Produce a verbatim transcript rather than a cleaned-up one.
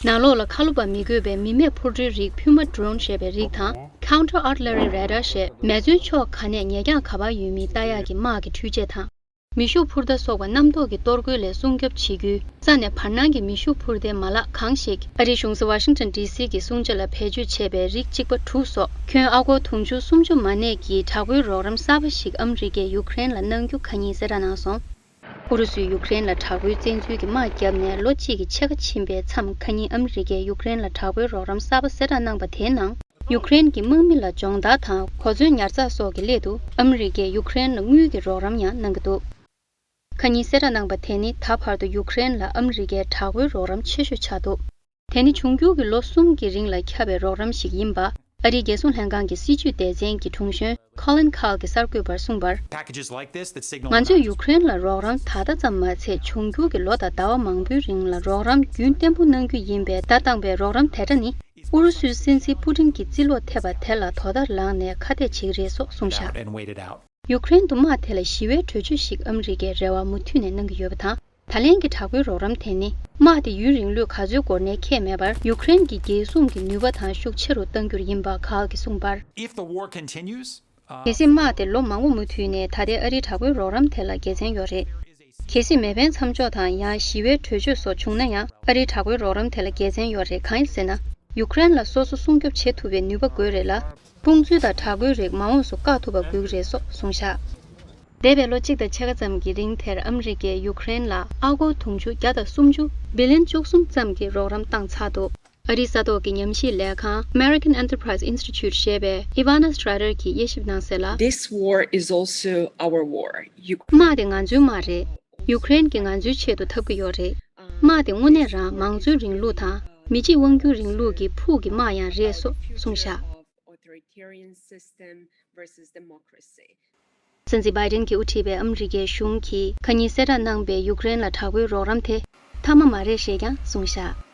ནང་ལོགས་ལ་ཁ་ལོ་པ་མི་དགོས་པའི་མི་མེད་འཕུར་གྲུའི་རིགས་Puma drone ཞེས་པའི་རིགས་དང་། Counter Artillery Radar ཞེས་མེ་མཚོན་ཕྱོགས་ག་ནས་ཉེ་འགྱངས་ག་པར་ཡོད་མེད་ལྟ་ཡག་གི་དམག་གི་འཕྲུལ་ཆས་དང་། མེ་ཤུགས་འཕུར་མདའ་སོགས་པ་གནམ་ཐོག་གི་གཏོར་རྒོལ་ལས་སྲུང་སྐྱོབ་བྱེད་རྒྱུའི་ས་ནས་བར་སྣང་གི་མེ་ཤུགས་འཕུར་མདའི་མ་ལག་གང་ཞིག་ཨ་རིའི་གཞུང་ས་Washington D C གི་སྲུང་བྱ་ལ་བེད་སྤྱོད་བྱས་པའི་རིགས་གཅིག་པ་དྲུག་སོགས་ཁྱོན་ཨ་སྒོར་དུང་ཕྱུར་སུམ་ཅུ་མ་གནས་ཀྱི་དྲག་པོའི་རོགས་རམ་གསར་པ་ཞིག་ཨ་མི་རི་ཀས་ཡུཀ་རེན་ལ་གནང་རྒྱུ་ཁ་ཉིན་གསལ་བསྒྲགས་གནང་སོང་། ཨུ་རུ་སུས་ཡུཀ་རེན་ལ་དྲག་པོའི་བཙན་འཛུལ་གྱི་དམག་བརྒྱབ་ནས་ལོ་གཅིག་གི་ཕྱེད་ཀ་ཕྱིན་པའི་མཚམས། ཁ་ཉིན་ཨ་མི་རི་ཀས་ཡུཀ་རེན་ལ་དྲག་པོའི་རོགས་རམ་གསར་པ་གསལ་བསྒྲགས་གནང་པ་དེའི་ནང་། ཡུཀ་རེན་གྱི་དམག་མི་ལ་སྦྱོང་བརྡར་དང་གོ་མཚོན་ཉར་ཚགས་སོགས་ཀྱི་སླད་དུ་ཨ་མི་རི་ཀས་ཡུཀ་རེན་ལ་དངུལ་གྱི་རོགས་རམ་ཡང་གནང་གི་འདུག་ཁ་ཉིན་གསལ་བསྒྲགས་གནང་པ་དེ་ནི་ད་བར་དུ་ཡུཀ་རེན་ལ་ཨ་མི་རི་ཀའི་དྲག་པོའི་རོགས་རམ་ཆེ་ཤོས་ཆགས་འདུག་དེ་ནི་འབྱུང་འགྱུར་གྱི་ལོ་གསུམ་གྱི་རིང་ལ་ཁྱབ་པའི་རོགས་རམ་ཞིག་ཡིན་པ། ཨ་རིའི་རྒྱལ་སྲུང་ལྷན་ཁང་གི་སྲིད་ཇུས་སྡེ་ཚན་གྱི་དྲུང་གཞོན་Colin Kahl གྱིས་གསར་འགོད་པར་གསུངས་པར། Packages like this that signal ང་ཚོས་ཡུཀ་རེན་ལ་རོགས་རམ་ད་ལྟ་ཙམ་མ་ཚད། འབྱུང་འགྱུར་གྱི་ལོ་དང་ཟླ་བ་མང་པོའི་རིང་ལ་རོགས་རམ་རྒྱུན་བརྟན་པོ་གནང་རྒྱུ་ཡིན་པས། ད་བཏང་པའི་རོགས་རམ་དེ་འདྲ་ནི་ཨུ་རུ་སུའི་སྲིད་འཛིན་པུ་ཏིན་གྱི་རྩིས་ལོག་ཐེབས་པ་དེ་ལ་དོ་ཟླར་ལངས་ནས་ཁ་གཏད་བྱེད་ཀྱི་རེད་སོགས་གསུངས་བཞག Out and wait it out. ཡུཀ་རེན་དུ་དམག་དེ་ལ་ཞི་བའི་གྲོས་ཆོད་ཞིག་ཨ་མི་རི་ཀས་རེ་བ་མུ་མཐུད་ནས་གནང་གི་ཡོད་པ་དང་། ད་ལན་གྱི་དྲག་པོའི་རོགས་རམ་དེ་ནི་དམག་དེ་ཡུན་རིང་ལོས་ག་ཚོད་འགོར་ནའི་ཁྱད་མེད་པར། ཡུཀ་རེན་གྱི་རྒྱལ་སྲུང་གི་ནུས་པ་དང་ཤུགས་ཆེ་རུ་གཏང་རྒྱུར་ཡིན་པ་Kahl གྱིས་གསུངས་པར། If the war continues, uh, གལ་སྲིད་དམག་དེ་ལོ་མང་པོ་མུ་མཐུད་ནས། ད་ལྟའི་ཨ་རིའི་དྲག་པོའི་རོགས་རམ་དེ་ལ་དགེ་མཚན་ཡོད་རེད། གལ་སྲིད་མེ་འཕེན་མཚམས་འཇོག་དང་ཡང་ཞི་བའི་གྲོས་ཆོད་སོགས་བྱུང་ན་ཡང་། ཨ་རིའི་དྲག་པོའི་རོགས་རམ་དེ་ལ་དགེ་མཚན་ཡོད་རེད། གང་ཡིན་ཟེར་ན། ཡུཀ་རེན་ལ་སོ་སོ་སྲུང་སྐྱོབ་བྱེད་ཐུབ་པའི་ནུས་པ་དགོས་རེད་ལ། དཔུང་འཛུལ་དང་དྲག་རྒོལ་རིགས་མ་འོངས་སུ་བཀག་ཐུབ་པ་དགོས་ཀྱི་རེད་སོགས་གསུངས་བཞག་འདས་པའི་ལོ་གཅིག་དང་ཕྱེད་ཀ་ཙམ་གྱི་རིང་དེར་ཨ་མི་རི་ཀས་ཡུཀ་རེན་ལ་ཨ་སྒོར་དུང་ཕྱུར་བརྒྱ་དང་སུམ་ཅུ། བི་ལིན་བཅུ་གསུམ་ཙམ་གྱི་རོགས་རམ་བཏང་ཚར་འདུག་ཨ་རིའི་ས་ཐོག་གི་ཉམས་ཞིབ་ལས་ཁང་American Enterprise Institute ཞེས་པའི་Ivana Strider གྱིས་དབྱེ་ཞིབ་གནང་གསལ་ལ། This war is also our war. དམག་དེ་ང་ཚོའི་དམག་རེད། ཡུཀ་རེན་གྱིས་ང་ཚོའི་ཆེད་དུ་འཐབ་ཀྱི་ཡོད་རེད། དམག་དེ་དངོས་གནས་རང་མང་གཙོའི་རིང་ལུགས་དང་མི་གཅིག་དབང་སྒྱུར་རིང་ལུགས་ཀྱི་ཕུགས་ཀྱི་དམག་ཡང་རེད་སོགས་གསུངས་བཞག Authoritarian system versus democracy. སྲིད་འཛིན་བྷའི་ཌེན་གྱི་དབུ་ཁྲིད་པའི་ཨ་མི་རི་ཀའི་གཞུང་གིས་ཁ་ཉིན་གསལ་བསྒྲགས་གནང་པའི་ཡུཀ་རེན་ལ་དྲག་པོའི་རོགས་རམ་དེ་མཐའ་མ་མ་རེད་ཞེས་ཀྱང་གསུངས་བཞག